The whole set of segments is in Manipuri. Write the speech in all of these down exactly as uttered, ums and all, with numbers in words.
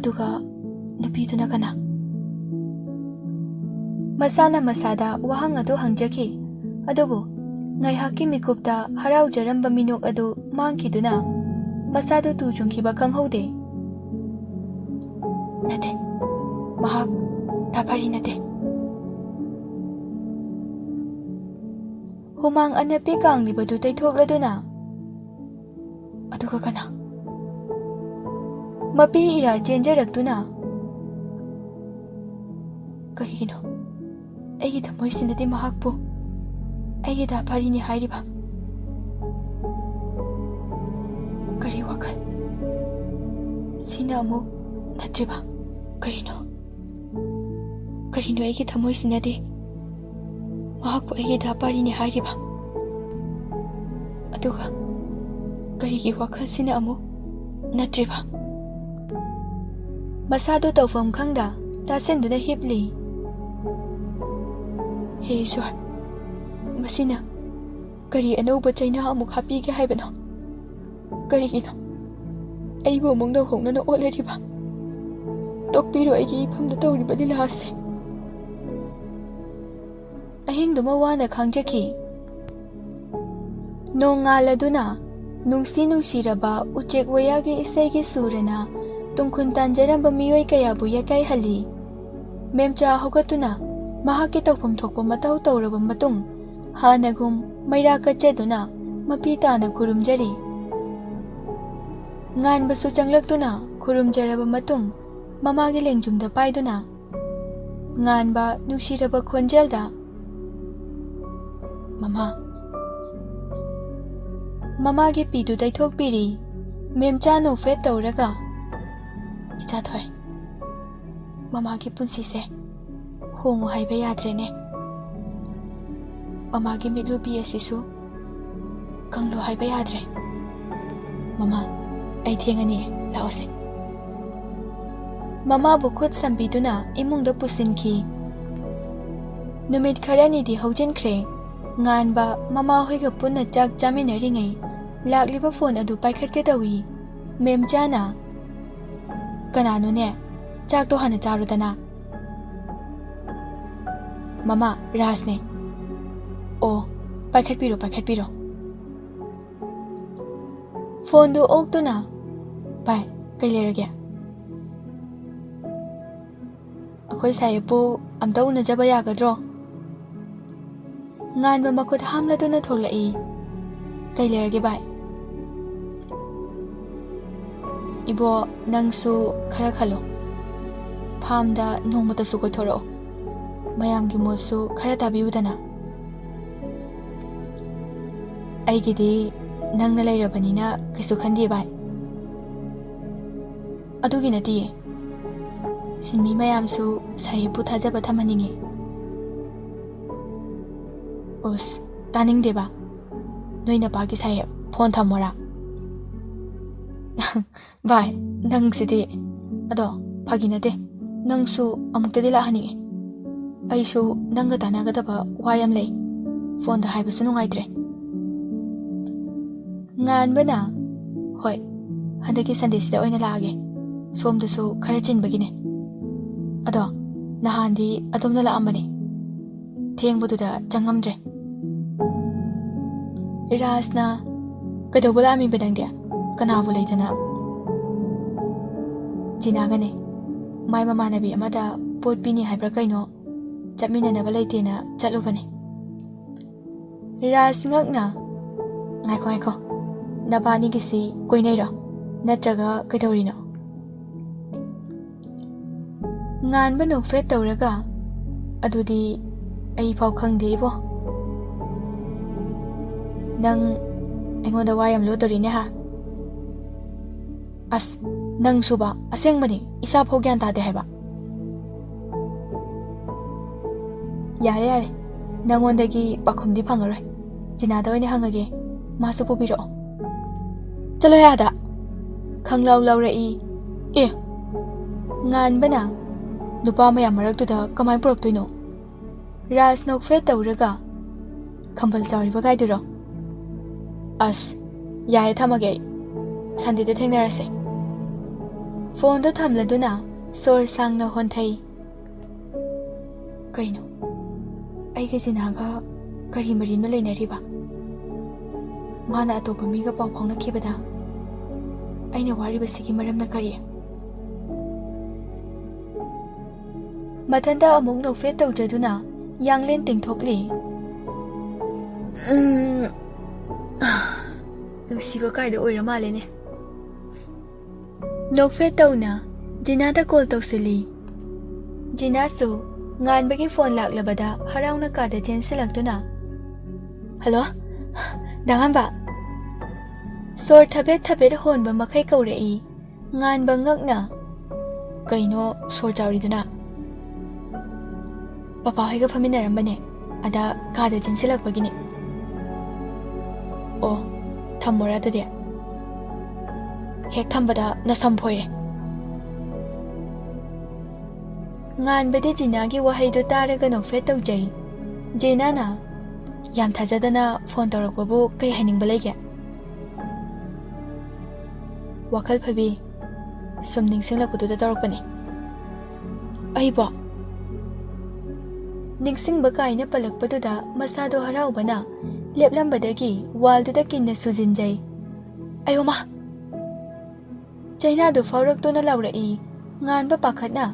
ꯑꯗꯨꯒ ꯅꯨꯄꯤꯗꯨꯅ ꯀꯅꯥ? ꯃꯁꯥꯅ ꯃꯁꯥꯗ ꯋꯥꯍꯪ ꯑꯗꯨ ꯍꯪꯖꯈꯤ꯫ ꯑꯗꯨꯕꯨ ꯉꯥꯏꯍꯥꯛꯀꯤ ꯃꯤꯀꯨꯞꯇ ꯍꯔꯥꯎꯖꯔꯝꯕ ꯃꯤꯅꯣꯛ ꯑꯗꯨ ꯃꯥꯡꯈꯤꯗꯨꯅ ꯃꯁꯥꯗꯨ ꯇꯨ ꯆꯨꯡꯈꯤꯕ ꯈꯪꯍꯧꯗꯦ꯫ "ꯅꯠꯇꯦ, ꯃꯍꯥꯛ ꯗꯥ ꯄꯥꯔꯤ ꯅꯠꯇꯦ꯫" ꯍꯨꯃꯥꯡ ꯑꯅꯞꯄꯤ ꯀꯥꯡꯂꯤꯕꯗꯨ ꯇꯩꯊꯣꯛꯂꯗꯨꯅ, "ꯑꯗꯨꯒ ꯀꯅꯥ?" ꯃꯄꯤ ꯏꯔꯥ ꯆꯦꯟꯖꯔꯛꯇꯨꯅ, "ꯀꯔꯤꯒꯤꯅꯣ ꯑꯩꯒꯤ ꯊꯃꯣꯏꯁꯤꯅꯗꯤ ꯃꯍꯥꯛꯄꯨ ꯑꯩꯒꯤ ꯗꯥ ꯄꯥꯔꯤꯅꯤ ꯍꯥꯏꯔꯤꯕ? ꯀꯔꯤ ꯋꯥꯈꯜ? ꯁꯤꯅ ꯑꯃꯨꯛ ꯅꯠꯇ꯭ꯔꯤꯕ? ꯀꯔꯤꯅꯣ? ꯀꯔꯤꯅꯣ ꯑꯩꯒꯤ ꯊꯃꯣꯏꯁꯤꯅꯗꯤ ꯃꯍꯥꯛꯄꯨ ꯑꯩꯒꯤ ꯗꯥ ꯄꯥꯔꯤꯅꯤ ꯍꯥꯏꯔꯤꯕ? ꯑꯗꯨꯒ ꯀꯔꯤꯒꯤ ꯋꯥꯈꯜꯁꯤꯅ ꯑꯃꯨꯛ ꯅꯠꯇ꯭ꯔꯤꯕ?" ꯃꯁꯥꯗꯨ ꯇꯧꯐꯝ ꯈꯪꯗ ꯇꯥꯁꯤꯟꯗꯨꯅ ꯍꯤꯞꯂꯤ꯫ "ꯍꯦ ꯏꯁ꯭ꯋꯔ, ꯃꯁꯤꯅ ꯀꯔꯤ ꯑꯅꯧꯕ ꯆꯩꯅꯥ ꯑꯃꯨꯛ ꯍꯥꯞꯄꯤꯒꯦ ꯍꯥꯏꯕꯅꯣ? ꯀꯔꯤꯒꯤꯅꯣ ꯑꯩꯕꯨ ꯑꯃꯨꯛ ꯅꯧꯍꯧꯅꯅ ꯑꯣꯠꯂꯔꯤꯕ? ꯇꯣꯛꯄꯤꯔꯣ ꯑꯩꯒꯤ ꯏꯐꯝꯗ ꯇꯧꯔꯤꯕ ꯂꯤꯂꯥ ꯑꯁꯤ꯫" ꯑꯍꯤꯡꯗꯨꯃ ꯋꯥꯅ ꯈꯥꯡꯖꯈꯤ꯫ ꯅꯣꯡꯉꯥꯜꯂꯗꯨꯅ ꯅꯨꯡꯁꯤ ꯅꯨꯡꯁꯤꯔꯕ ꯎꯆꯦꯛ ꯋꯥꯌꯥꯒꯤ ꯏꯁꯩꯒꯤ ꯁꯨꯔꯅ ꯇꯨꯡꯈꯨꯟ ꯇꯥꯟꯖꯔꯝꯕ ꯃꯤꯑꯣꯏ ꯀꯌꯥꯕꯨ ꯌꯥꯀꯥꯏꯍꯜꯂꯤ꯫ ꯃꯦꯝꯆꯥ ꯍꯧꯒꯠꯇꯨꯅ ꯃꯍꯥꯛꯀꯤ ꯇꯧꯐꯝ ꯊꯣꯛꯄ ꯃꯇꯧ ꯇꯧꯔꯕ ꯃꯇꯨꯡ, ꯍꯥꯟꯅꯒꯨꯝ ꯃꯩꯔꯥ ꯀꯠꯆꯗꯨꯅ ꯃꯄꯤ ꯇꯥꯅ ꯈꯨꯔꯨꯝꯖꯔꯤ꯫ ꯉꯥꯟꯕꯁꯨ ꯆꯪꯂꯛꯇꯨꯅ ꯈꯨꯔꯨꯝꯖꯔꯕ ꯃꯇꯨꯡ, ꯃꯃꯥꯒꯤ ꯂꯦꯡꯖꯨꯝꯗ ꯄꯥꯏꯗꯨꯅ, ꯉꯥꯟꯕ ꯅꯨꯡꯁꯤꯔꯕ ꯈꯣꯟꯖꯦꯜꯗ, "ꯃꯃꯥ꯫" ꯃꯃꯥꯒꯤ ꯄꯤꯗꯨ ꯇꯩꯊꯣꯛꯄꯤꯔꯤ꯫ ꯃꯦꯝꯆꯥ ꯅꯣꯛꯐꯦꯠ ꯇꯧꯔꯒ, "ꯏꯆꯥꯊꯣꯏ, ꯃꯃꯥꯒꯤ ꯄꯨꯟꯁꯤꯁꯦ ꯍꯣꯡꯉꯨ ꯍꯥꯏꯕ ꯌꯥꯗ꯭ꯔꯦꯅꯦ꯫ ꯃꯃꯥꯒꯤ ꯃꯤꯠꯂꯨꯕꯤ ꯑꯁꯤꯁꯨ ꯀꯪꯂꯨ ꯍꯥꯏꯕ ꯌꯥꯗ꯭ꯔꯦ꯫ ꯃꯃꯥ, ꯑꯩ ꯊꯦꯡꯉꯅꯤ, ꯂꯥꯛꯑꯣꯁꯦ꯫" ꯃꯃꯥꯕꯨ ꯈꯨꯠ ꯁꯝꯕꯤꯗꯨꯅ ꯏꯃꯨꯡꯗ ꯄꯨꯁꯤꯟꯈꯤ꯫ ꯅꯨꯃꯤꯠ ꯈꯔꯅꯤꯗꯤ ꯍꯧꯖꯤꯟꯈ꯭ꯔꯦ꯫ ꯉꯥꯟꯕ ꯃꯃꯥ ꯍꯣꯏꯒ ꯄꯨꯟꯅ ꯆꯥꯛ ꯆꯥꯃꯤꯟꯅꯔꯤꯉꯩ ꯂꯥꯛꯂꯤꯕ ꯐꯣꯟ ꯑꯗꯨ ꯄꯥꯏꯈꯠꯀꯦ ꯇꯧꯏ꯫ ꯃꯦꯝꯆꯥꯅ, ꯀꯅꯥꯅꯣꯅꯦ? ꯆꯥꯛꯇꯣ ꯍꯥꯟꯅ ꯆꯥꯔꯨꯗꯅ꯫ ꯃꯃꯥ, ꯔꯥꯖꯅꯦ꯫ ꯑꯣ, ꯄꯥꯏꯈꯠꯄꯤꯔꯣ, ꯄꯥꯏꯈꯠꯄꯤꯔꯣ꯫ ꯐꯣꯟꯗꯨ ꯑꯣꯛꯇꯨꯅ, "ꯚꯥꯏ, ꯀꯩ ꯂꯩꯔꯒꯦ? ꯑꯩꯈꯣꯏ ꯁꯥꯍꯦꯕꯄꯨ ꯑꯝꯇ ꯎꯅꯖꯕ ꯌꯥꯒꯗ꯭ꯔꯣ?" ꯉꯥꯟꯕ ꯃꯈꯨꯠ ꯍꯥꯝꯂꯗꯨꯅ ꯊꯣꯛꯂꯛꯏ꯫ "ꯀꯩ ꯂꯩꯔꯒꯦ ꯚꯥꯏ?" "ꯏꯕꯣ, ꯅꯪꯁꯨ ꯈꯔ ꯈꯜꯂꯣ꯫ ꯐꯥꯝꯗ ꯅꯣꯡꯃꯇꯁꯨ ꯀꯣꯏꯊꯣꯔꯛꯑꯣ꯫ ꯃꯌꯥꯝꯒꯤ ꯃꯣꯠꯁꯨ ꯈꯔ ꯇꯥꯕꯤꯌꯨꯗꯅ꯫ ꯑꯩꯒꯤꯗꯤ ꯅꯪꯅ ꯂꯩꯔꯕꯅꯤꯅ ꯀꯩꯁꯨ ꯈꯟꯗꯦ ꯚꯥꯏ꯫ ꯑꯗꯨꯒꯤ ꯅꯠꯇꯤꯌꯦ꯫ ꯁꯤꯟꯃꯤ ꯃꯌꯥꯝꯁꯨ ꯁꯥꯍꯦꯕꯄꯨ ꯊꯥꯖꯕ ꯊꯝꯍꯟꯅꯤꯡꯉꯤ꯫" "ꯎꯁ, ꯇꯥꯅꯤꯡꯗꯦꯕ꯫ ꯅꯣꯏ ꯅꯄꯥꯒꯤ ꯁꯥꯍꯦꯕ ꯐꯣꯟ ꯊꯝꯃꯣꯔꯥ?" "ꯚꯥꯏ, ꯅꯪꯁꯤꯗꯤ꯫ ꯑꯗꯣ, ꯐꯥꯒꯤ ꯅꯠꯇꯦ꯫ ꯅꯪꯁꯨ ꯑꯃꯨꯛꯇꯗꯤ ꯂꯥꯛꯍꯟꯅꯤꯡꯉꯤ꯫ ꯑꯩꯁꯨ ꯅꯪꯒ ꯇꯥꯟꯅꯒꯗꯕ ꯋꯥ ꯌꯥꯝ ꯂꯩ꯫ ꯐꯣꯟꯗ ꯍꯥꯏꯕꯁꯨ ꯅꯨꯡꯉꯥꯏꯇ꯭ꯔꯦ꯫" ꯉꯥꯟꯕꯅ, "ꯍꯣꯏ, ꯍꯟꯗꯛꯀꯤ ꯁꯟꯗꯦꯁꯤꯗ ꯑꯣꯏꯅ ꯂꯥꯛꯑꯒꯦ꯫ ꯁꯣꯝꯗꯁꯨ ꯈꯔ ꯆꯤꯟꯕꯒꯤꯅꯦ꯫ ꯑꯗꯣ, ꯅꯍꯥꯟꯗꯤ ꯑꯗꯣꯝꯅ ꯂꯥꯛꯑꯝꯕꯅꯦ꯫ ꯊꯦꯡꯕꯗꯨꯗ ꯆꯪꯉꯝꯗ꯭ꯔꯦ꯫" ꯔꯥꯖꯅ, "ꯀꯩꯗꯧꯕ ꯂꯥꯛꯑꯝꯃꯤꯕ ꯅꯪꯗꯤ? ꯀꯅꯥꯕꯨ ꯂꯩꯗꯅ?" "ꯖꯤꯅꯥꯒꯅꯦ꯫ ꯃꯥꯏ ꯃꯃꯥꯟꯅꯕꯤ ꯑꯃꯗ ꯄꯣꯠ ꯄꯤꯅꯤ ꯍꯥꯏꯕ꯭ꯔꯥ ꯀꯩꯅꯣ, ꯆꯠꯃꯤꯟꯅꯅꯕ ꯂꯩꯇꯦꯅ ꯆꯠꯂꯨꯕꯅꯦ꯫" ꯔꯥꯖ ꯉꯛꯅ, "ꯉꯥꯏꯈꯣ, ꯉꯥꯏꯈꯣ꯫ ꯅꯕꯥꯅꯤꯒꯤꯁꯤ ꯀꯣꯏꯅꯩꯔꯣ? ꯅꯠꯇ꯭ꯔꯒ ꯀꯩꯗꯧꯔꯤꯅꯣ?" ꯉꯥꯟꯕ ꯅꯣꯛꯐꯦꯠ ꯇꯧꯔꯒ, "ꯑꯗꯨꯗꯤ ꯑꯩ ꯐꯥꯎ ꯈꯪꯗꯦ ꯏꯕꯣ꯫" "ꯅꯪ ꯑꯩꯉꯣꯟꯗ ꯋꯥ ꯌꯥꯝ ꯂꯣꯠꯇꯣꯔꯤꯅꯦ ꯍꯥ?" "ꯑꯁ, ꯅꯪꯁꯨꯕ, ꯑꯁꯦꯡꯕꯅꯤ, ꯏꯁꯥ ꯐꯥꯎ ꯒ꯭ꯌꯥꯟ ꯇꯥꯗꯦ ꯍꯥꯏꯕ꯫" "ꯌꯥꯔꯦ, ꯌꯥꯔꯦ, ꯅꯪꯉꯣꯟꯗꯒꯤ ꯄꯥꯎꯈꯨꯝꯗꯤ ꯐꯪꯉꯔꯣꯏ꯫ ꯖꯤꯅꯥꯗ ꯑꯣꯏꯅ ꯍꯪꯉꯒꯦ, ꯃꯥꯁꯨ ꯄꯨꯕꯤꯔꯛꯑꯣ꯫" "ꯆꯠꯂꯣꯍꯦ ꯑꯥꯗ!" ꯈꯪꯂꯥꯎ ꯂꯥꯎꯔꯛꯏ꯫ "ꯑꯦ!" ꯉꯥꯟꯕꯅ, "ꯅꯨꯄꯥ ꯃꯌꯥꯝ ꯃꯔꯛꯇꯨꯗ ꯀꯃꯥꯏ ꯄꯨꯔꯛꯇꯣꯏꯅꯣ?" ꯔꯥꯖ ꯅꯣꯛꯐꯦꯠ ꯇꯧꯔꯒ, "ꯈꯝꯕꯜ ꯆꯥꯎꯔꯤꯕ ꯒꯥꯏꯗꯨꯔꯣ? ꯑꯁ, ꯌꯥꯔꯦ, ꯊꯝꯃꯒꯦ ꯑꯩ꯫ ꯁꯟꯗꯦꯗ ꯊꯦꯡꯅꯔꯁꯦ꯫" ꯐꯣꯟꯗꯣ ꯊꯝꯂꯗꯨꯅ ꯁꯣꯔ ꯁꯥꯡꯅ ꯍꯣꯟꯊꯩ꯫ ꯀꯩꯅꯣ? ꯑꯩꯒ ꯖꯤꯅꯥꯒ ꯀꯔꯤ ꯃꯔꯤꯅꯣ ꯂꯩꯅꯔꯤꯕ? ꯃꯥꯅ ꯑꯇꯣꯞꯄ ꯃꯤꯒ ꯄꯥꯎ ꯐꯥꯎꯅꯈꯤꯕꯗ ꯑꯩꯅ ꯋꯥꯔꯤꯕꯁꯤꯒꯤ ꯃꯔꯝꯅ ꯀꯔꯤ? ꯃꯊꯟꯇ ꯑꯃꯨꯛ ꯅꯣꯛꯐꯦꯠ ꯇꯧꯖꯗꯨꯅ ꯌꯥꯡꯂꯦꯟ ꯇꯤꯡꯊꯣꯛꯂꯤ꯫ ꯎꯝ, ꯅꯨꯡꯁꯤꯕ ꯀꯥꯏꯗ ꯑꯣꯏꯔ ꯃꯥꯜꯂꯦꯅꯦ꯫ ꯅꯣꯛꯐꯦꯠ ꯇꯧꯅ ꯖꯤꯅꯥꯗ ꯀꯣꯜ ꯇꯧꯁꯤꯜꯂꯤ꯫ ꯖꯤꯅꯥꯁꯨ ꯉꯥꯟꯕꯒꯤ ꯐꯣꯟ ꯂꯥꯛꯂꯕꯗ ꯍꯔꯥꯎꯅ ꯀꯥꯗ ꯆꯦꯟꯁꯤꯜꯂꯛꯇꯨꯅ, "ꯍꯜꯂꯣ, ꯗꯥ ꯉꯥꯟꯕ?" ꯁꯣꯔ ꯊꯕꯦꯠ ꯊꯕꯦꯠ ꯍꯣꯟꯕ ꯃꯈꯩ ꯀꯧꯔꯛꯏ꯫ ꯉꯥꯟꯕ ꯉꯛꯅ, "ꯀꯩꯅꯣ ꯁꯣꯔ ꯆꯥꯎꯔꯤꯗꯨꯅ?" "ꯄꯄꯥ ꯍꯣꯏꯒ ꯐꯝꯃꯤꯟꯅꯔꯝꯕꯅꯦ, ꯑꯗ ꯀꯥꯗ ꯆꯦꯟꯁꯤꯜꯂꯛꯄꯒꯤꯅꯦ꯫" "ꯑꯣ, ꯊꯝꯃꯣꯔꯥ ꯑꯗꯨꯗꯤ?" "ꯍꯦꯛ ꯊꯝꯕꯗ ꯅꯁꯝ ꯐꯣꯏꯔꯦ꯫" ꯉꯥꯟꯕꯗꯤ ꯖꯤꯅꯥꯒꯤ ꯋꯥꯍꯩꯗꯨ ꯇꯥꯔꯒ ꯅꯣꯛꯐꯦꯠ ꯇꯧꯖꯩ꯫ ꯖꯤꯅꯥꯅ, "ꯌꯥꯝ ꯊꯥꯖꯗꯅ ꯐꯣꯟ ꯇꯧꯔꯛꯄꯕꯨ ꯀꯩ ꯍꯥꯏꯅꯤꯡꯕ ꯂꯩꯒꯦ?" "ꯋꯥꯈꯜ ꯐꯕꯤ, ꯁꯨꯝ ꯅꯤꯡꯁꯤꯡꯂꯛꯄꯗꯨꯗ ꯇꯧꯔꯛꯄꯅꯦ꯫" "ꯑꯩꯕꯣ?" ꯅꯤꯡꯁꯤꯡꯕ ꯀꯥꯏꯅ ꯄꯜꯂꯛꯄꯗꯨꯗ ꯃꯁꯥꯗꯣ ꯍꯔꯥꯎꯕꯅ ꯂꯦꯞꯂꯝꯕꯗꯒꯤ ꯋꯥꯜꯗꯨꯗ ꯀꯤꯟꯅ ꯁꯨꯖꯤꯟꯖꯩ꯫ "ꯑꯌꯣ ꯃꯥ!" ꯆꯩꯅꯥꯗꯨ ꯐꯥꯎꯔꯛꯇꯨꯅ ꯂꯥꯎꯔꯛꯏ꯫ ꯉꯥꯟꯕ ꯄꯥꯈꯠꯅ,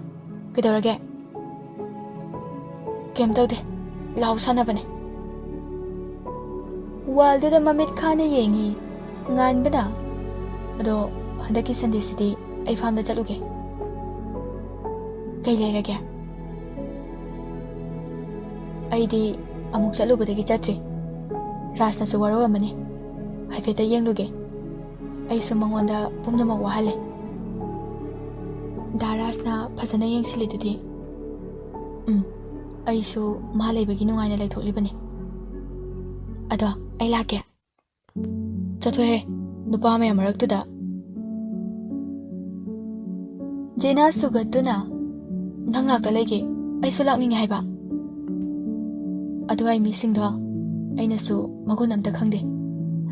"ꯀꯩꯗꯧꯔꯒꯦ?" "ꯀꯩꯝ ꯇꯧꯗꯦ, ꯂꯥꯎ ꯁꯥꯟꯅꯕꯅꯦ꯫" ꯋꯥꯜꯗꯨꯗ ꯃꯃꯤꯠ ꯈꯥꯅ ꯌꯦꯡꯉꯤ꯫ ꯉꯥꯟꯕꯅ, "ꯑꯗꯣ ꯍꯟꯗꯛꯀꯤ ꯁꯟꯗꯦꯁꯤꯗꯤ ꯑꯩ ꯐꯥꯝꯗ ꯆꯠꯂꯨꯒꯦ꯫" "ꯀꯩ ꯂꯩꯔꯒꯦ?" "ꯑꯩꯗꯤ ꯑꯃꯨꯛ ꯆꯠꯂꯨꯕꯗꯒꯤ ꯆꯠꯇ꯭ꯔꯤ꯫ ꯔꯥꯖꯅꯁꯨ ꯋꯥꯔꯧꯔꯝꯃꯅꯤ꯫ ꯍꯥꯏꯐꯦꯠꯇ ꯌꯦꯡꯂꯨꯒꯦ꯫ ꯑꯩꯁꯨ ꯃꯉꯣꯟꯗ ꯄꯨꯝꯅꯃꯛ ꯋꯥꯍꯜꯂꯦ꯫" "ꯗꯥ ꯔꯥꯖꯅ ꯐꯖꯅ ꯌꯦꯡꯁꯤꯜꯂꯤꯗꯨꯗꯤ꯫" "ꯎꯝ, ꯑꯩꯁꯨ ꯃꯥ ꯂꯩꯕꯒꯤ ꯅꯨꯡꯉꯥꯏꯅ ꯂꯩꯊꯣꯛꯂꯤꯕꯅꯤ꯫ ꯑꯗꯣ ꯑꯩ ꯂꯥꯛꯀꯦ꯫" "ꯆꯠꯊꯣꯛꯍꯦ, ꯅꯨꯄꯥ ꯃꯌꯥꯝ ꯃꯔꯛꯇꯨꯗ꯫" ꯖꯦꯅꯥ ꯁꯨꯒꯠꯇꯨꯅ, "ꯅꯪ ꯉꯥꯛꯇ ꯂꯩꯒꯦ, ꯑꯩꯁꯨ ꯂꯥꯛꯅꯤꯡꯉꯦ ꯍꯥꯏꯕ꯫" "ꯑꯗꯨꯋꯥꯏ ꯃꯤꯁꯤꯡꯗꯣ ꯑꯩꯅꯁꯨ ꯃꯒꯨꯟ ꯑꯝꯇ ꯈꯪꯗꯦ꯫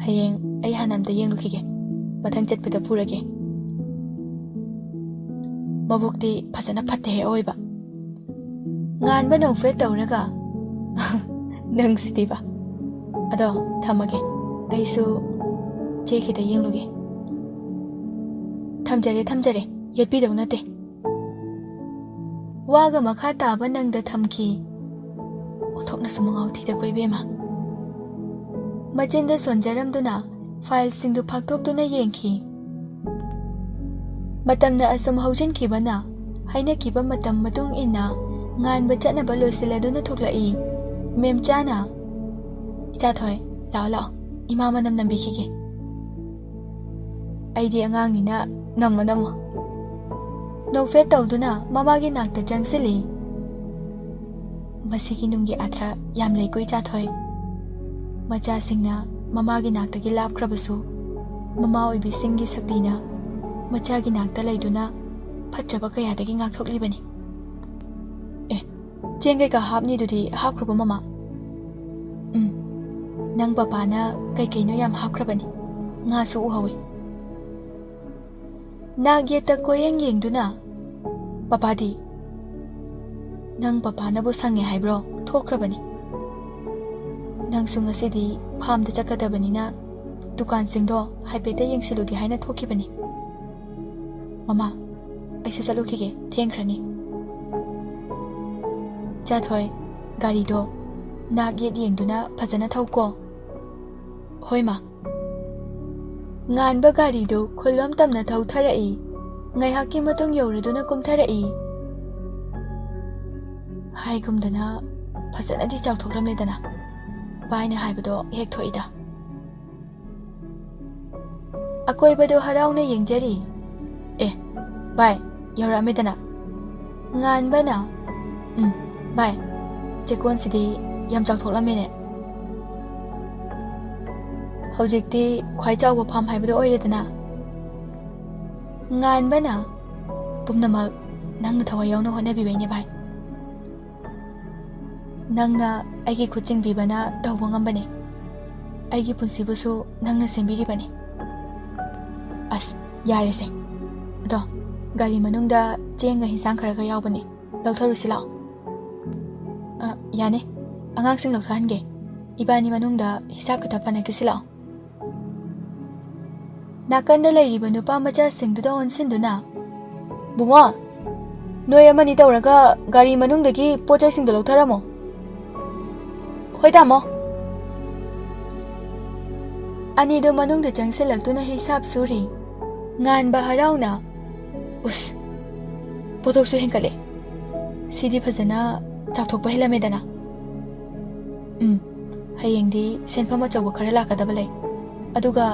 ꯍꯌꯦꯡ ꯑꯩ ꯍꯥꯟꯅ ꯑꯝꯇ ꯌꯦꯡꯂꯨꯈꯤꯒꯦ, ꯃꯊꯪ ꯆꯠꯄꯗ ꯄꯨꯔꯒꯦ꯫" ꯃꯕꯨꯛꯇꯤ ꯐꯖꯅ ꯐꯠꯇꯦꯍꯦ ꯑꯑꯣꯏꯕ꯫ ꯉꯥꯟꯕ ꯅꯣꯛꯐꯦꯠ ꯇꯧꯔꯒ, "ꯅꯪꯁꯤꯗꯤꯕ꯫ ꯑꯗꯣ ꯊꯝꯃꯒꯦ, ꯑꯩꯁꯨ ꯆꯦ ꯈꯤꯇ ꯌꯦꯡꯂꯨꯒꯦ꯫" "ꯊꯝꯖꯔꯦ, ꯊꯝꯖꯔꯦ, ꯌꯦꯠꯄꯤꯗꯧ ꯅꯠꯇꯦ꯫" ꯋꯥꯒ ꯃꯈꯥ ꯇꯥꯕ ꯅꯪꯗ ꯊꯝꯈꯤ꯫ ꯑꯣꯟꯊꯣꯛꯅꯁꯨ ꯃꯉꯥꯎ ꯊꯤꯗꯀꯣ ꯏꯕꯦꯝꯃ꯫ ꯃꯆꯤꯟꯗ ꯁꯣꯟꯖꯔꯝꯗꯨꯅ ꯐꯥꯏꯜꯁꯤꯡꯗꯨ ꯐꯥꯛꯇꯣꯛꯇꯨꯅ ꯌꯦꯡꯈꯤ꯫ ꯃꯇꯝꯅ ꯑꯁꯨꯝ ꯍꯧꯖꯤꯟꯈꯤꯕꯅ, ꯍꯥꯏꯅꯈꯤꯕ ꯃꯇꯝ ꯃꯇꯨꯡ ꯏꯟꯅ ꯉꯥꯟꯕ ꯆꯠꯅꯕ ꯂꯣꯏꯁꯤꯜꯂꯗꯨꯅ ꯊꯣꯛꯂꯛꯏ꯫ ꯃꯦꯝꯆꯥꯅ, "ꯏꯆꯥꯊꯣꯏ, ꯂꯥꯛꯑꯣ, ꯂꯥꯛꯑꯣ, ꯏꯃꯥ ꯃꯅꯝ ꯅꯝꯕꯤꯈꯤꯒꯦ꯫" "ꯑꯩꯗꯤ ꯑꯉꯥꯡꯅꯤꯅ ꯅꯝꯃꯣ, ꯅꯝꯃꯣ꯫" ꯅꯣꯛꯐꯦꯠ ꯇꯧꯗꯨꯅ ꯃꯃꯥꯒꯤ ꯅꯥꯛꯇ ꯆꯪꯁꯤꯜꯂꯤ꯫ ꯃꯁꯤꯒꯤ ꯅꯨꯡꯒꯤ ꯑꯥꯊ꯭ꯔ ꯌꯥꯝ ꯂꯩꯀꯣ ꯏꯆꯥꯊꯣꯏ꯫ ꯃꯆꯥꯁꯤꯡꯅ ꯃꯃꯥꯒꯤ ꯅꯥꯛꯇꯒꯤ ꯂꯥꯞꯈ꯭ꯔꯕꯁꯨ, ꯃꯃꯥ ꯑꯣꯏꯕꯤꯁꯤꯡꯒꯤ ꯁꯛꯇꯤꯅ ꯃꯆꯥꯒꯤ ꯅꯥꯛꯇ ꯂꯩꯗꯨꯅ ꯐꯠꯇ꯭ꯔꯕ ꯀꯌꯥꯗꯒꯤ ꯉꯥꯛꯊꯣꯛꯂꯤꯕꯅꯤ꯫ ꯑꯦ, ꯆꯦꯡ ꯀꯩꯀꯥ ꯍꯥꯞꯅꯤꯗꯨꯗꯤ ꯍꯥꯞꯈ꯭ꯔꯕꯣ, ꯃꯃꯥ? ꯎꯝ, ꯅꯪ ꯄꯄꯥꯅ ꯀꯩꯀꯩꯅꯣ ꯌꯥꯝ ꯍꯥꯞꯈ꯭ꯔꯕꯅꯤ꯫ ꯉꯥꯁꯨ ꯎꯍꯧꯏ꯫ ꯅꯥꯛ ꯌꯦꯠꯇ ꯀꯣꯏꯌꯦꯡ ꯌꯦꯡꯗꯨꯅ, "ꯄꯄꯥꯗꯤ?" "ꯅꯪ ꯄꯄꯥꯅꯕꯨ ꯁꯪꯉꯦ ꯍꯥꯏꯕ꯭ꯔꯣ? ꯊꯣꯛꯈ꯭ꯔꯕꯅꯤ꯫ ꯅꯪꯁꯨ ꯉꯁꯤꯗꯤ ꯐꯥꯝꯗ ꯆꯠꯀꯗꯕꯅꯤꯅ ꯗꯨꯀꯥꯟꯁꯤꯡꯗꯣ ꯍꯥꯏꯐꯦꯠꯇ ꯌꯦꯡꯁꯤꯜꯂꯨꯒꯦ ꯍꯥꯏꯅ ꯊꯣꯛꯈꯤꯕꯅꯤ꯫" "ꯃꯃꯥ, ꯑꯩꯁꯨ ꯆꯠꯂꯨꯈꯤꯒꯦ, ꯊꯦꯡꯈ꯭ꯔꯅꯤ꯫" "ꯏꯆꯥꯊꯣꯏ, ꯒꯥꯔꯤꯗꯣ ꯅꯥꯛ ꯌꯦꯠ ꯌꯦꯡꯗꯨꯅ ꯐꯖꯅ ꯊꯧꯀꯣ꯫" "ꯍꯣꯏ, ꯃꯥ꯫" ꯉꯥꯟꯕ ꯒꯥꯔꯤꯗꯨ ꯈꯨꯜꯂꯣꯝ ꯇꯝꯅ ꯊꯧꯊꯔꯛꯏ꯫ ꯉꯥꯏꯍꯥꯛꯀꯤ ꯃꯇꯨꯡ ꯌꯧꯔꯗꯨꯅ ꯀꯨꯝꯊꯔꯛꯏ꯫ ꯍꯥꯏꯒꯨꯝꯗꯅ ꯐꯖꯅꯗꯤ ꯆꯥꯎꯊꯣꯛꯂꯝꯂꯦꯗꯅ꯫ ꯚꯥꯏꯅ ꯍꯥꯏꯕꯗꯣ ꯍꯦꯛ ꯊꯣꯛꯏꯗ꯫ ꯑꯀꯣꯏꯕꯗꯨ ꯍꯔꯥꯎꯅ ꯌꯦꯡꯖꯔꯤ꯫ "ꯑꯦ, ꯚꯥꯏ, ꯌꯧꯔꯛꯑꯝꯃꯦꯗꯅ꯫" ꯉꯥꯟꯕꯅ, "ꯎꯝ, ꯚꯥꯏ, ꯆꯦꯛꯀꯣꯟꯁꯤꯗꯤ ꯌꯥꯝ ꯆꯥꯎꯊꯣꯛꯂꯝꯃꯦꯅꯦ꯫ ꯍꯧꯖꯤꯛꯇꯤ ꯈ꯭ꯋꯥꯏ ꯆꯥꯎꯕ ꯐꯥꯝ ꯍꯥꯏꯕꯗꯣ ꯑꯣꯏꯔꯦꯗꯅ꯫" ꯉꯥꯟꯕꯅ, "ꯄꯨꯝꯅꯃꯛ ꯅꯪꯅ ꯊꯋꯥꯏ ꯌꯥꯎꯅ ꯍꯣꯠꯅꯕꯤꯕꯩꯅꯦ, ꯚꯥꯏ꯫ ꯅꯪꯅ ꯑꯩꯒꯤ ꯈꯨꯠ ꯆꯤꯡꯕꯤꯕꯅ ꯇꯧꯕ ꯉꯝꯕꯅꯦ꯫ ꯑꯩꯒꯤ ꯄꯨꯟꯁꯤꯕꯨꯁꯨ ꯅꯪꯅ ꯁꯦꯝꯕꯤꯔꯤꯕꯅꯤ꯫" "ꯑꯁ, ꯌꯥꯔꯦꯁꯦ꯫ ꯑꯗꯣ ꯒꯥꯔꯤ ꯃꯅꯨꯡꯗ ꯆꯦꯡꯒ ꯍꯤꯟꯁꯥꯡ ꯈꯔꯒ ꯌꯥꯎꯕꯅꯦ, ꯂꯧꯊꯔꯨꯁꯤ ꯂꯥꯛꯑꯣ꯫ ꯑ, ꯌꯥꯅꯤ, ꯑꯉꯥꯡꯁꯤꯡ ꯂꯧꯊꯍꯟꯒꯦ꯫ ꯏꯕꯥꯅꯤ ꯃꯅꯨꯡꯗ ꯍꯤꯁꯥꯞ ꯈꯤꯇ ꯄꯟꯅꯈꯤꯁꯤ ꯂꯥꯛꯑꯣ꯫ ꯅꯥꯀꯟꯗ ꯂꯩꯔꯤꯕ ꯅꯨꯄꯥ ꯃꯆꯥꯁꯤꯡꯗꯨꯗ ꯑꯣꯟꯁꯤꯟꯗꯨꯅ, "ꯕꯨꯡꯉꯣ, ꯅꯣꯏ ꯑꯃꯅꯤ ꯇꯧꯔꯒ ꯒꯥꯔꯤ ꯃꯅꯨꯡꯗꯒꯤ ꯄꯣꯠ ꯆꯩꯁꯤꯡꯗꯣ ꯂꯧꯊꯔꯝꯃꯣ꯫" "ꯍꯣꯏ ꯇꯥꯃꯣ꯫" ꯑꯅꯤꯗꯨ ꯃꯅꯨꯡꯗ ꯆꯪꯁꯤꯜꯂꯛꯇꯨꯅ ꯍꯤꯁꯥꯞ ꯁꯨꯔꯤ꯫ ꯉꯥꯟꯕ ꯍꯔꯥꯎꯅ, "ꯎꯁ, ꯄꯣꯠꯊꯣꯛꯁꯨ ꯍꯦꯟꯀꯠꯂꯦ꯫ ꯁꯤꯗꯤ ꯐꯖꯅ ꯆꯥꯎꯊꯣꯛꯄ ꯍꯦꯜꯂꯝꯃꯦꯗꯅ꯫ ꯎꯝ, ꯍꯌꯦꯡꯗꯤ ꯁꯦꯟꯐꯝ ꯑꯆꯧꯕ ꯈꯔ ꯂꯥꯛꯀꯗꯕ ꯂꯩ꯫ ꯑꯗꯨꯒ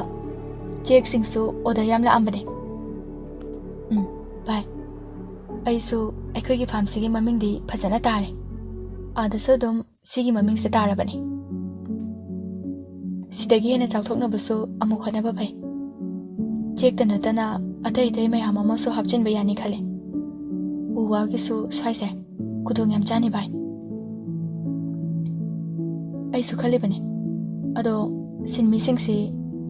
ꯆꯦꯛꯁꯤꯡꯁꯨ ꯑꯣꯔꯗꯔ ꯌꯥꯝ ꯂꯥꯛꯑꯝꯕꯅꯦ꯫ ꯎꯝ, ꯚꯥꯏ, ꯑꯩꯁꯨ ꯑꯩꯈꯣꯏꯒꯤ ꯐꯥꯔꯝꯁꯤꯒꯤ ꯃꯃꯤꯡꯗꯤ ꯐꯖꯅ ꯇꯥꯔꯦ꯫ ꯑꯥꯗꯁꯨ ꯑꯗꯨꯝ ꯁꯤꯒꯤ ꯃꯃꯤꯡꯁꯦ ꯇꯥꯔꯕꯅꯤ꯫ ꯁꯤꯗꯒꯤ ꯍꯦꯟꯅ ꯆꯥꯎꯊꯣꯛꯅꯕꯁꯨ ꯑꯃꯨꯛ ꯍꯣꯠꯅꯕ ꯐꯩ꯫ ꯆꯦꯛꯇ ꯅꯠꯇꯅ ꯑꯇꯩ ꯑꯇꯩ ꯃꯌꯥꯝ ꯑꯃꯁꯨ ꯍꯥꯞꯆꯤꯟꯕ ꯌꯥꯅꯤ ꯈꯜꯂꯦ꯫ ꯎ ꯋꯥꯒꯤꯁꯨ ꯁ꯭ꯋꯥꯏꯁꯦ ꯈꯨꯗꯣꯡ ꯌꯥꯝ ꯆꯥꯅꯤ, ꯚꯥꯏ꯫ ꯑꯩꯁꯨ ꯈꯜꯂꯤꯕꯅꯦ꯫ ꯑꯗꯣ ꯁꯤꯟꯃꯤꯁꯤꯡꯁꯤ